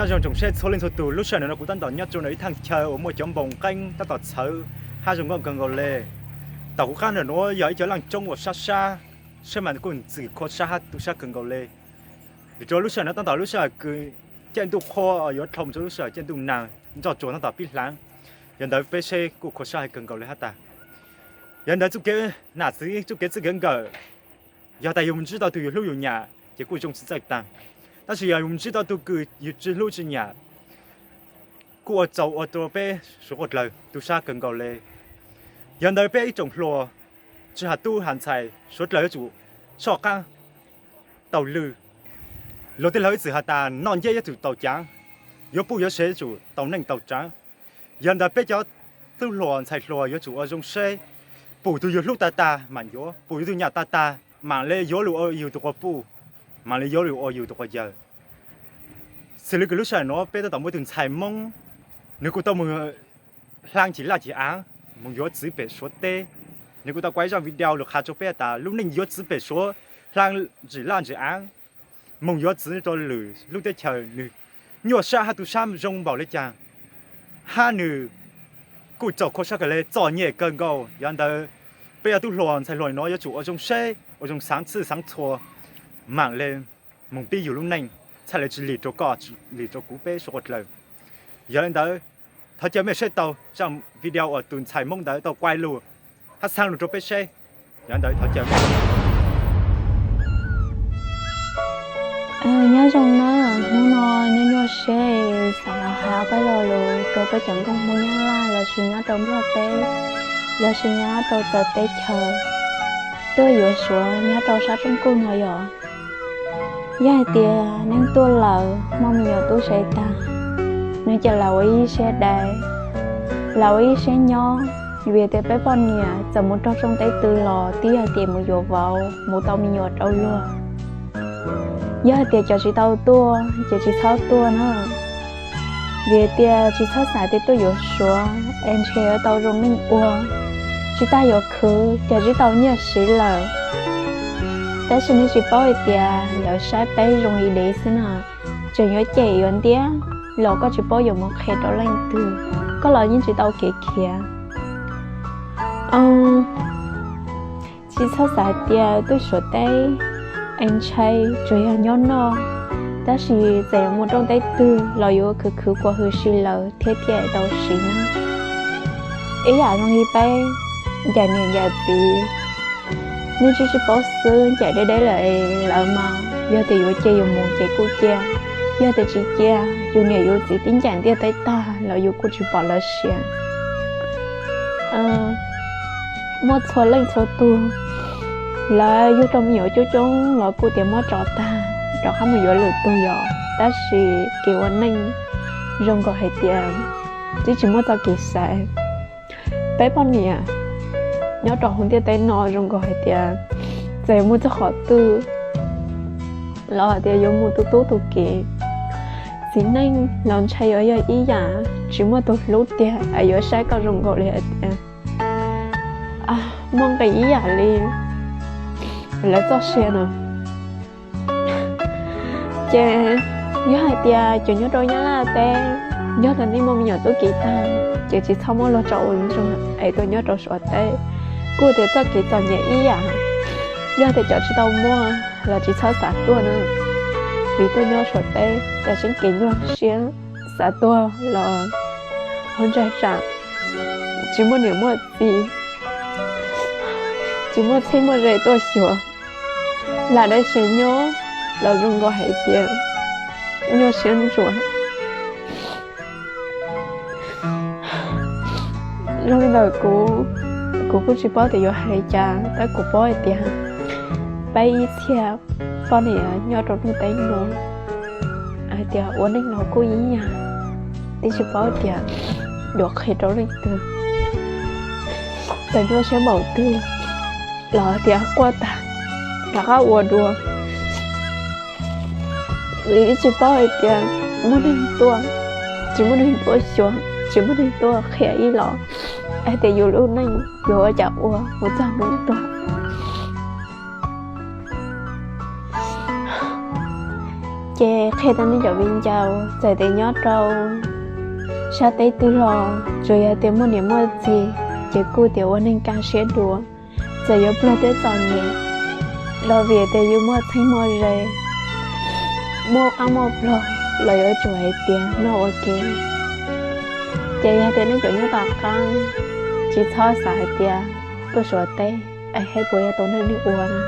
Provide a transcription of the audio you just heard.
Nyob zoo tsoom saib txhua leej txhua tus, lub sij hawm no kuv tab tom nyob rau ntawm ib thaj chaw uas muaj cov npoo qeeb tab tom txhawv hab zoo nkauj kawg nkaus le. Tom kuv qab ntawm nuav yog ib co laaj tsoob uas sab sab, saib mas kuj txwm khua sab hab tu sab kawg nkaus le. Vim rau lub sij hawm no tab tom lub sij hawm kws caij ntuj qhua yuav dhau mus rau lub sij hawm caij ntuj nag, nroj tsuag tab tom pib hlaav, yog ntawd peb saib kuj khua sab heev kawg nkaus le hab tas. Yog ntawd txuj kev nam txiv txuj kev txij kev nkawm, yog tas yus mus ntsib tau tug yus hlub yus nyam ces kuj zoo tsis txawj taag, tab sis yog yus mus ntsib tau tug kws yus tsis hlub tsis nyam kuj ua txaus ua rua peb suav quas dlawg tu sab kawg nkaus le. Yog ntawd peb ib tsoom hluas, tsi has tub has ntxhais suav dlawg yuav tsum soj qaab tau lwj. Luag tej laug ib txwm has tas noj nceb yuav tsum tau caav, yuav puj yuav sev yuav tsum tau neej tau tsaav. Yog ntawd peb cov tub hluas ntxhais hluas yuav tsum ua zoo seb, pum tug yug hlub tag tag mam yuav, pum yug tug nyam tag tag mam le yuav lug ua yug tug quas puj, mam le yuav lug ua yug tug quas yawg. Xws li kws lub sij hawm nuav peb tab tom muaj ib tug ntxhais Moob, nwg kuj tau moog hlaa cim laj cim aav moog yuav txiv pem Suav teb. Nwg kuj tau kuaj ib zaaj video lug qha rua peb tas lub neej yuav txiv pem Suav, hlaa ntsim laj ntsim aav moog yuav txiv rua lwm lub teb chaws, nwg nyuaj sab hab tu sab zoo npaum le caag, hab nwg kuj txaus khua sab kawg le, txom nyem kawg nkaus. Yog ntawd peb cov tub hluas ntxhais hluas nuav yuav tsum ua zoo seb, ua zoo xaav txhij xaav txhua, mam le moog pib yug lub neej, txhaj le tsi lim rua koj, tsi lim rua kuv peb suav quas dlawg. Yog le ntawd, thov caw mej saib tau zaaj video uas tug ntxhais Moob ntawd tau kuaj lug hab xaab lug rua peb saib. Yog ntawd thov caw mej. Nyob zoo na, hnub no nyuaj nyuaj seb xaav los has peb lo lus rua peb cov nkauj Moob Nyab Laj lossis nyob rau Nplog teb lossis nyob rau txawv teb chaws tuaj yuav Suav nyob rau sab rooj kuj no yom. Yog hais tias neeg tuaj lawm muaj me nyuam tub se tag, nws ces lam ua ib siab dai, lam ua ib siab nyob, vim tias peb poj niam txawm mus raug rooj teb tw los twb yog tias mus yuav vauv mus tau me nyuam rau luag. Yog hais tias cov tsis tau tuaj ces tsis txhob tuaj na, vim tias tsis txhob xav tias tuaj yuav Suav es ntshe yuav tau zoo neej ua, tsis tas yuav khwv ces tsis tau nyiaj siv lawm. Tab sis nej tsis paub hais tias lawv saib peb zoo li dev xwb no, tseem yuav cem yuav ntiab los koj tsis paub yuav mus qhia rau leej twg, koj los yeej tsis tau kev khiav. Tsis txhob xav hais tias tuaj Suav teb es ntshai tsuas yog nyob noj, tab sis txawm yuav mus rooj teb twg los yuav khwv khwv kua hws si lawm thiab thiaj tau siv na. Ib yam zoo li peb ncaim niam ncaim txiv, nej tsis tsis paub xwb, ncaim deb deb lawm, lawv mas yog tias yuav cia yus mus ces kuj cia, yog tias tsis cia yus niam yus txiv tib ncaim ntiaj teb tag los yus kuj tsis pom lawv siav. Muaj txhua leej txhua tug, lawv yug tau me nyuam coob coob los kuj tias muab tso tag rov qab mus yuav lwm tug yom, tab sis kev ua neej zoo nkaus hais tias twb tsis muaj txoj kev xaiv. Peb poj niam nyob rau hauv ntiaj teb no zoo nkaus hais tias txawm yuav mus txog qhov twg los hais tias yuav mus tu tub tu kiv. Txiv neej los ntshai yuav yog ib yam, tsis muaj tus hlub tiag es yuav saib koj zoo nkaus li hais tias muaj nqis ib yam li lawv txoj sia no. Ces yog hais tias cov nyob rau Nyab Laj teb, yog tias nej muaj me nyuam tub ki tag ces tsis txhob muab luag tso ua ntsoog es tuaj nyob rau Suav teb, kuj tias txoj kev txom nyem ib yam. Yog tias cov tsis tau muaj los tsis txhob xav tuaj na, vim tuaj nyob Suav teb tam sim kev nyuaj siab, xav tuag los hauv ntsag tsam, tsis muaj niam muaj txiv, tsis muaj txheeb muaj ze tuaj xyuas, lam dai siav nyob los zoo nkaus hais tias nyuaj siab ntsuav. Zoo li ntawd kuv, kuv kuj tsis paub tias yuav hais li cas, tab kuv paub hais tias peb ib txhia poj niam nyob rau ntuj teb no hais tias ua neej no kuj ib yam, twb tsis paub tias yuav qhia rau leej twg. Txawm nyuaj siab npaum twg los tias quaj tag rov qab ua dua. Vim tsis paub hais tias muaj neeg tuaj, tsis muaj neeg tuaj xyuas, tsis muaj neeg tuaj qhia ib los hais tias yus lub neej yuav ua cas ua mus txog hnub tuag. Ces qhia rau nej cov viv ncaus, txawm tias nyob rau sab teb twg los tsuas yog tias muaj niam muaj txiv ces kuj tias ua neej kaj siab dua. Txawm yuav pluag thiab txom nyem los vim tias yus muaj txheeb muaj ze, muaj qab muaj pluag los yuav tsum hais tias noj ua ke. Ces yog tias nej cov nyob tom qab, tsis txhob xav hais tias tuaj Suav teb es puas yog tau neeg ua na.